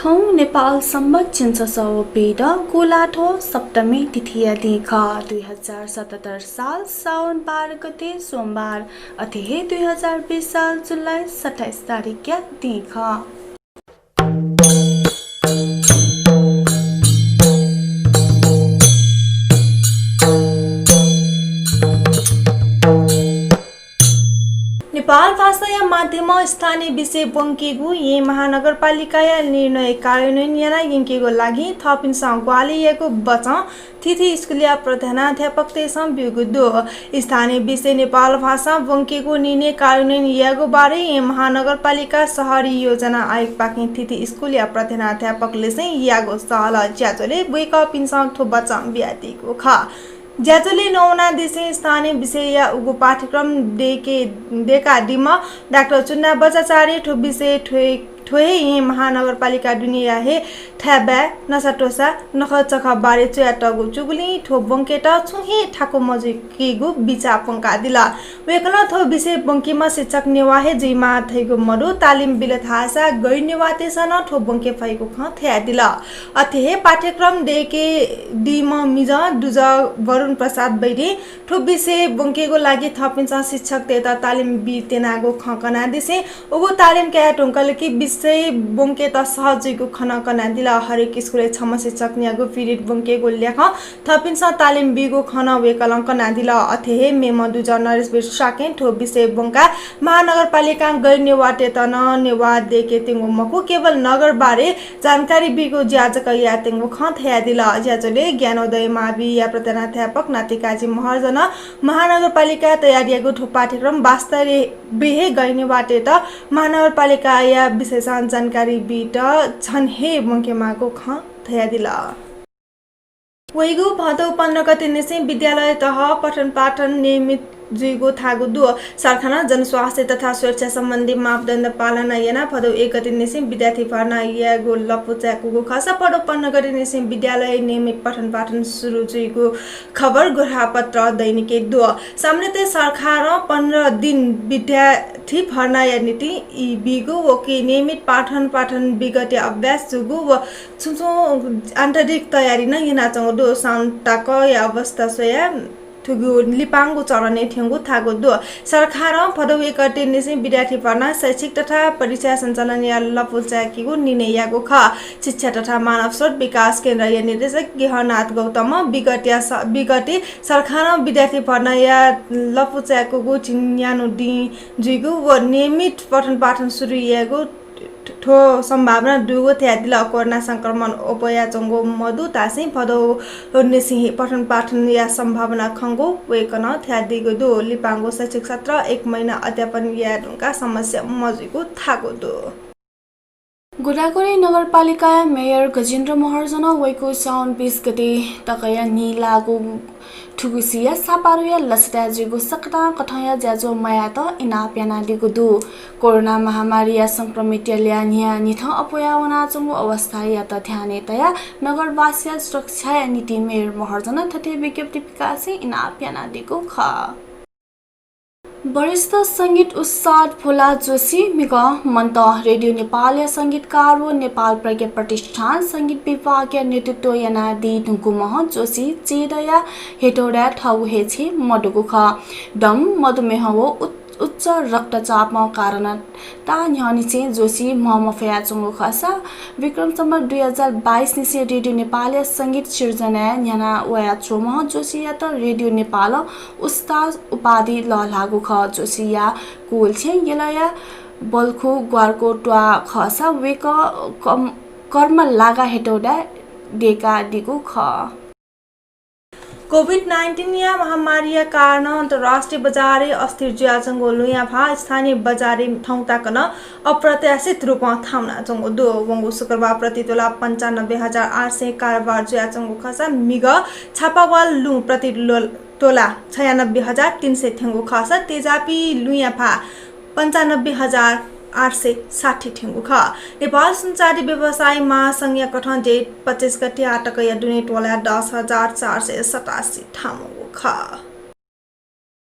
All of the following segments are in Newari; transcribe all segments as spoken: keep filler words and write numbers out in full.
थौं नेपाल सम्बत झिंछसः व पीदँ गुंलाथ्व सप्तमी तिथिया दिं खः। दुई हजार सतहत्तर साल साउन बाह्र गते सोमबार, अथे हे दुई हजार बीस साल जुलाई सत्ताइस तारिकया दिं खः। नेपाल भाषाया माध्यमं स्थानीय विषय ब्वंकेगु येँ महानगरपालिकाया निर्णय कार्यान्वयन याना यंकेगु लागि थःपिन्सं ग्वाहालि यायेगु बचं थीथी स्कुलया प्रधानाध्यापकतय्सं ब्यूगु दु। स्थानीय विषय नेपाल भाषां ब्वंकेगु निर्णय कार्यान्वयन यायेगु बारे येँ महानगरपालिका शहरी योजना आयोगपाखें थीथी स्कुलया प्रधानाध्यापकतय्सं याःगु सहलह ज्याझ्वलय् वय्कःपिन्सं थ्व बचं बियादीगु खः। ज्याझ्वलय् नवानादिसें स्थानीय विषयया उगु पाठ्यक्रम दयेके, दयेकादीम्ह डाक्टर चुन्ना बज्राचार्यं थ्व विषय थ्व, थ्व हे येँ महानगरपालिका दुनेया हे थाय्बाय् नसात्वँसा नखःचखः बारे च्वयातःगु जूगुलिं थ्व ब्वंकेत छुं हे थाकु मजुइकेगु बिचाः प्वंकादिल। वय्कलं थ्व विषय ब्वंकीम्ह शिक्षक नेवाः हे जुइमाः धइगु मदु, तालिम बिल धाःसा गैर नेवाःतय्सं नं थ्व ब्वंके फइगु खँ धयादिल। अथे हे पाठ्यक्रम दयेकेदीम्ह मिजं दुजः वरुण प्रसाद वैद्यं थ्व विषय ब्वंकेगु लागि थःपिन्सं शिक्षकतय्त तालिम बी त्यनागु खँ कनादिसें उगु तालिम काये धुंकल कि विषय ब्वंकेत सहज जुइगु खँ नं कनादिल। हरेक स्कुलय् छम्ह शिक्षक न्यागू पिरियड ब्वंकेगु ल्याखं थःपिन्सं तालिम बीगु खँ नं वय्कलं कनादिल। अथे हे मेम्ह दुजः नरेशवीर शाक्यं थ्व विषय ब्वंकाः महानगरपालिकां गैर नेवाःतय्त नं नेवाः दयेकेत्यंगु मखु, केवल नगर बारे जानकारी बीगु ज्या जक यायेत्यंगु खँ धयादिल। ज्याझ्वलय् ज्ञानोदय माविया प्रधानाध्यापक नातिकाजी महर्जनं महानगरपालिकां तयार याःगु थ्व पाठ्यक्रम वास्तवय् हे गैर नेवाःतय्त महानगरपालिकाया विषयसं जानकारी बीत झन हे ब्वंकेमाःगु खँ धयादिल। वइगु भदौ पन्ध्र गते निसें विद्यालय तह पठन पाठन नियमित जुइगु थाकु दु। सरकारं जनस्वास्थ्य तथा सुरक्षा सम्बन्धी मापदण्ड पालना यानाः भदौ एक गते निसें विद्यार्थी भर्ना यायेगु लँपु चाय्कूगु खःसा भदौ पन्ध्र गते निसें विद्यालय नियमित पठन पाठन सुरु जुइगु खबर गोरखापत्र दैनिकय् दु। सामान्यतया सरकारं पन्ध्र दिन विद्यार्थी भर्नाया निंतिं ई बीगु व कि नियमित पठन पाठन विगतया अभ्यास जूगु व छुं छुं आन्तरिक तयारी नं यानाच्वंगु दु। साउन तकया अवस्था स्वयाः थुगु लिपांगु चरणय् थ्यंगु थाकु दु। सरकारं भदौ एक गते निसें विद्यार्थी भर्ना, शैक्षिक तथा परीक्षा सञ्चालनया लँपु चाय्केगु निर्णय याःगु खः। शिक्षा तथा मानव स्रोत विकास केन्द्रया निर्देशक गिहनाथ गौतमं विगतया स-, विगते सरकारं विद्यार्थी भर्नाया लँपु चाय्कूगु झिंन्यान्हु दिं जुइगु व नियमित पठन पाठन सुरु यायेगु थ्व सम्भावना दुगु धयादिल। कोरोना संक्रमण अप्वयाच्वंगु मदु धासें भदौ निसें हे पठन पाठनया सम्भावना खंगु वय्कलं धयादीगु दु। लिपांगु शैक्षिक सत्र एक महिना अध्यापन याये धुंकाः समस्या मजुइगु थाकु दु। गोदावरी नगरपालिकाया मेयर गजेन्द्र महर्जनं वइगु साउन बीस गते तकया न्हि लाःगु थुगुसिया सापारुया लसताय् जुइगु सकतां कथंया ज्याझ्वः मयायेत इनाप यानादीगु दु। कोरोना महामारीया संक्रमितया ल्याः न्हियान्हिथं अप्वया वनाच्वंगु अवस्थायात ध्यानय् तयाः नगरवासीया सुरक्षाया निंतिं मेयर महर्जनं थथे विज्ञप्ति पिकासें इनाप यानादीगु खः। वरिष्ठ संगीत उस्ताद भोला जोशी म्हिगः मन्त। रेडियो नेपालया संगीतकार व नेपाल प्रज्ञा प्रतिष्ठान संगीत विभागया नेतृत्व यानादी धुंकूम्ह जोशी चीधया हेटौडाय् थःगु हे छेँ मदुगु खः। दम, मधुमेह व उच्च उच्च रक्तचापं कारणं ताः न्ह्यःनिसें जोशी म्ह मफयाच्वंगु खःसा विक्रम सम्वत दुई हजार बाइस निसें रेडियो नेपालया संगीत सिर्जनाय् न्ह्याना वयाच्वंम्ह जोशीयात रेडियो नेपालं उस्ताद उपाधि लःल्हाःगु खः। जोशीया कुल छेँ यलया बल्खु ग्वार्को त्वाः खःसा वय्कः कम-, कर्मलागा हेटौडाय् दय्कादीगु खः। कोभिड नाइन्टिनया महामारीया कारणं अन्तर्राष्ट्रिय बजारय् अस्थिर जुयाच्वंगु लुँया भाः स्थानीय बजारय् थौं तक नं अप्रत्याशित रूपं थाहां वनाच्वंगु दु। वंगु शुक्रबार प्रति तोला पन्चानब्बे हजार आठ सय कारोबार जुयाच्वंगु खःसा म्हिगः छापावाल लुँ प्रति लो-, तोला छयानब्बे हजार तीन सय थ्यंगु खःसा तेजापी लुँया भाः पन्चानब्बे हजार आठ सय साठी थ्यंगु खः। नेपाल सुनचाँदी व्यवसायी महासंघया कथं जेठ पच्चिस गते आःतकया दुने तोला दस हजार चार सय सतासी थाहां वंगु खः।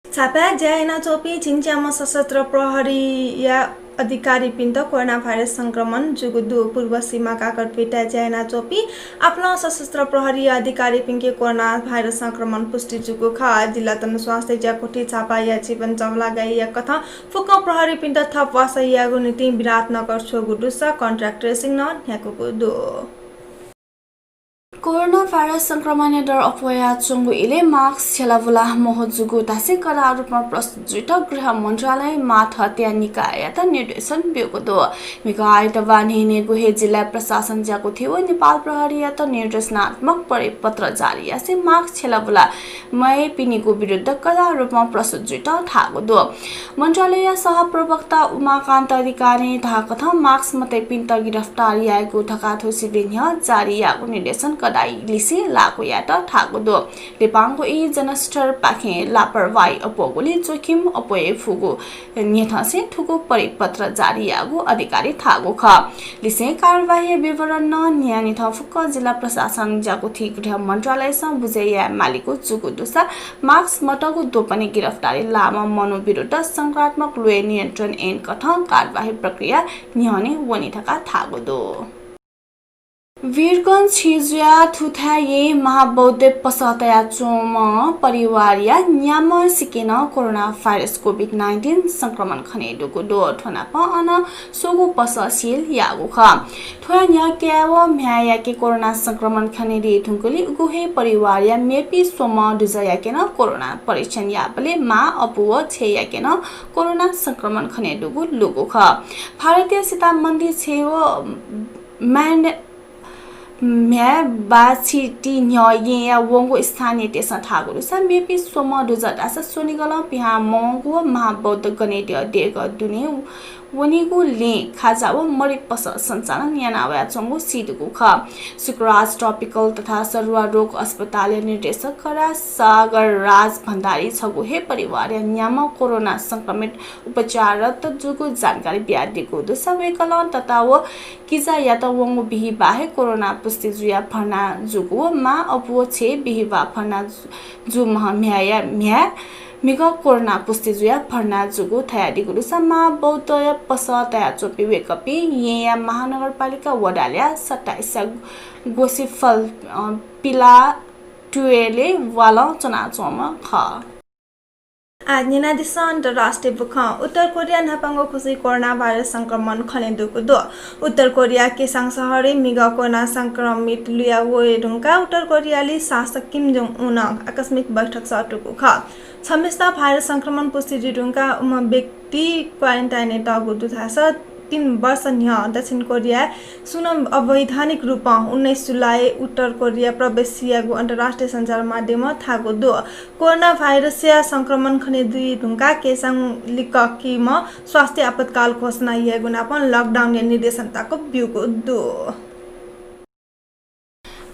छापाय् ज्या यानाच्वंपिं झिंच्याम्ह सशस्त्र प्रहरीया अधिकारीपिन्त कोरोना भाइरस संक्रमण जूगु दु। पूर्व सीमा काकरपिटा ज्या यानाच्वंपिं आपालं सशस्त्र प्रहरी अधिकारीपिन्के कोरोना भाइरस संक्रमण पुष्टि जूगु खः। जिल्ला जनस्वास्थ्य ज्याकुथि झापाया जीवन चवलागाईया कथं फुक्कं प्रहरीपिन्त थप वासः यायेगु निंतिं विराटनगर छ्वःगु दुसा contact tracing नं न्ह्याकूगु दु। कोरोना भाइरस संक्रमणया दर अप्वयाच्वंगु इलय् mask छ्यलाबुला महो जूगु धासें कडा रूपमा प्रस्तुत जुइत गृह मन्त्रालयं माथःत्या निकाययात निर्देशन ब्यूगु दु। म्हिगः आइतबाः न्हय्न्हय्गू हे जिल्ला प्रशासन ज्याकुथि व नेपाल प्रहरीयात निर्देशनात्मक परिपत्र जारी यासें mask छ्यलाबुला मयेपिनिगु विरुद्ध कडा रूपमा प्रस्तुत जुइत धाःगु दु। मन्त्रालयया सहप्रवक्ता उमाकान्त अधिकारीं धाःकथं mask मतय्पिन्त गिरफ्तार यायेगु धकाः थ्व सिबें न्ह्यः जारी याःगु निर्देशन कडाइ लिसें लागू यायेत धाःगु दु। लिपांगु ई जनस्टरपाखें लापरवाही अप्वःगुलिं जोखिम अप्वये फुगु न्ह्यथंसें थुगु परिपत्र जारी याःगु अधिकारीं धाःगु खः। लिसें कारवाहीया विवरण नं न्ह्यानेथं फुक्क जिल्ला प्रशासन ज्याकुथि गृह मन्त्रालयसं बुझे याये मालीगु जूगु दुसा mask मतःगु द्वपनय् गिरफ्तारी लाःम्ह मनू विरुद्ध संघात्मक ल्वय् नियन्त्रण ऐन कथं कारवाही प्रक्रिया न्ह्यःने वनी धकाः धाःगु दु। वीरगंज छेँजुया थुथाय् महाबौद्धय् पसः तयाच्वंम्ह परिवारया न्याम्ह सिकेनं कोरोना भाइरस COVID nineteen संक्रमण खनेदुगु दु। थ्व नाप अन स्वंगू पसः सील याःगु खः। थ्वया न्ह्यः काय् व म्ह्याय्‌याके कोरोना संक्रमण खनेदी धुंकूलिं उगु हे परिवारया मेपिं स्वम्ह दुजःयाके नं कोरोना परीक्षण याःबलय् मां, अबु व छेँयाके नं कोरोना संक्रमण खनेदुगु लूगु खः। भारतया सीतामढी छेँ व म्यान-, म्ह्याय् बाछिति न्ह्यः येँया वंगु स्थानीयतय्सं धाःगु दुसा मेपिं स्वम्ह दुजः धाःसा स्वनिगलं पिहां मवंगु व महाबौद्ध गनेद्यः देगः दुने वनीगुलिं खाजा व मरि पसः सञ्चालन याना वयाच्वंगु सीदुगु खः। शुक्रराज ट्रपिकल तथा सरुवा रोग अस्पतालया निर्देशक कडा सागर राज भण्डारीं छगू हे परिवारया न्याम्ह कोरोना संक्रमित उपचाररत जूगु जानकारी बियादीगु दुसा वय्कलं तता व किजायात वंगु बिहिबाः हे कोरोना पुष्टि जुयाः भर्ना जूगु व मां, अबु व छेँय् बिहिबाः भर्ना जु-, जूम्ह म्ह्याय्‌या म्ह्याय् म्हिगः कोरोना पुष्टि जुयाः भर्ना जूगु धयादीगु दुसा महाबौद्धया पसः तयाच्वंपिं वय्कःपिं येँया महानगरपालिका वडा ल्याः सत्ताइसया गोसिफल, अ, पिला ट्वेलय् वालं च्वनाच्वंम्ह खः। आः न्यनादिसँ अन्तर्राष्ट्रिय बुखँ। उत्तर कोरिया न्हापांगु खुसि कोरोना भाइरस संक्रमण खनेदुगु दु। उत्तर कोरिया केसाङ शहरय् म्हिगः कोरोना संक्रमित लुया वये धुंकाः उत्तर कोरियाली शासक किम जोङ उनं आकस्मिक बैठक सःतूगु खः। छम्हेसित भाइरस संक्रमण पुष्टि जुइ धुंकाः उम्ह व्यक्ति क्वारेन्टाइनय् तःगु दुथासः तीन वर्ष न्ह्यः दक्षिण कोरियाय् सुं नं अवैधानिक रूपं उन्नाइस जुलाईय् उत्तर कोरिया प्रवेश याःगु अन्तर्राष्ट्रिय सञ्चार माध्यमं धाःगु दु। कोरोना भाइरसया संक्रमण खनेदुइ धुंकाः केसाङ लिक्क किमं स्वास्थ्य आपतकाल घोषणा यायेगु नापं lockdown या निर्देशन तक ब्यूगु दु।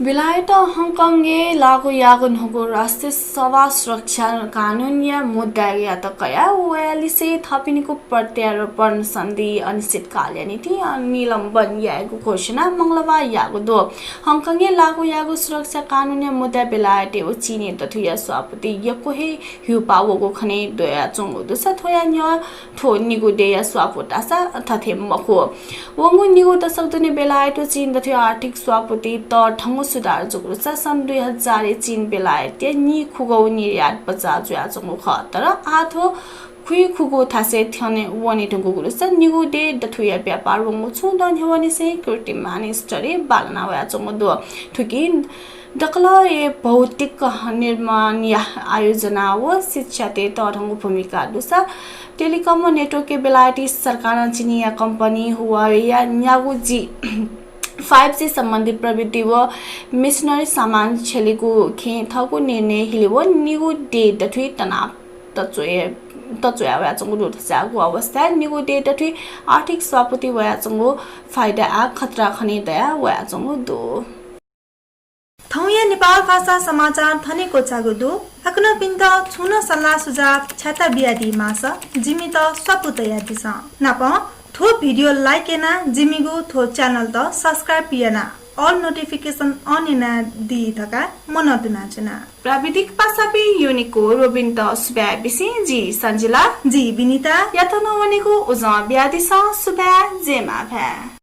बेलायतं हङकङय् लागू याःगु न्हूगु राष्ट्रिय सभा सुरक्षा कानूनया मुद्दायात कयाः वयालिसे थःपिनिगु प्रत्यारोपण सन्धि अनिश्चितकालया निंतिं निलम्बन यायेगु घोषणा मंगलबार याःगु दु। हङकङय् लागू याःगु सुरक्षा कानूनया मुद्दाय् बेलायत व चीनया दथुया सभापति यक्व हे ह्यूपाः वःगु खने दयाच्वंगु दुसा थ्वया न्ह्यः थ्व निगू देय्‌या स्वापू धाःसा थथे मखु। वंगु निगू दशक दुने बेलायत व चीन दथुइ आर्थिक स्वापूति तःधंगु सुधार जूगु दुसा सन् दुई हजारय् चीन बेलायतया नीखुगू निर्यात बजार जुयाच्वंगु खः। तर आः थ्व खुइखुगू थासय् थ्यने वने धुंकूगु दुसा निगू देय् दथुया व्यापार वंगु छुं दँ न्ह्यवंनिसें कीर्तिमान स्तरय् बांलाना वयाच्वंगु दु। थुकिं दकलय् भौतिक निर्माणया आयोजना व शिक्षातय् तःधंगु भूमिका दुसा telecom network-य् बेलायती सरकारं चीनया कम्पनी हुवावेया न्यागू G, five G सम्बन्धी प्रविधि व machinery सामान छ्यलेगु खँय् थःगु निर्णय हिले व निगू देय् दथुइ तनाव तच्वया, तच्वया वयाच्वंगु दु। थज्याःगु अवस्थाय् निगू देय् दथुइ आर्थिक स्वापूति वयाच्वंगु फाइदा आः खतरा खने दया वयाच्वंगु दु। थौंया नेपाल भाषा समाचार थन हे क्वचाःगु दु। हाकनं छिकपिन्त छुं नं सल्लाह सुझाव छ्याता बियादी माःसा जिमित स्वापू तयादिसँ। नापं थ्व video like याना जिमिगु थ्व channel त subscribe याना all notification on याना दी धका मनंतुना च्वना। प्राविधिक पासापिं युनिको रोबिन त सुभाय् बिसें जि सञ्जिला। जि विनिता। यात नं वनेगु उजं बियादिसँ सुभाय् जय मां भाय्।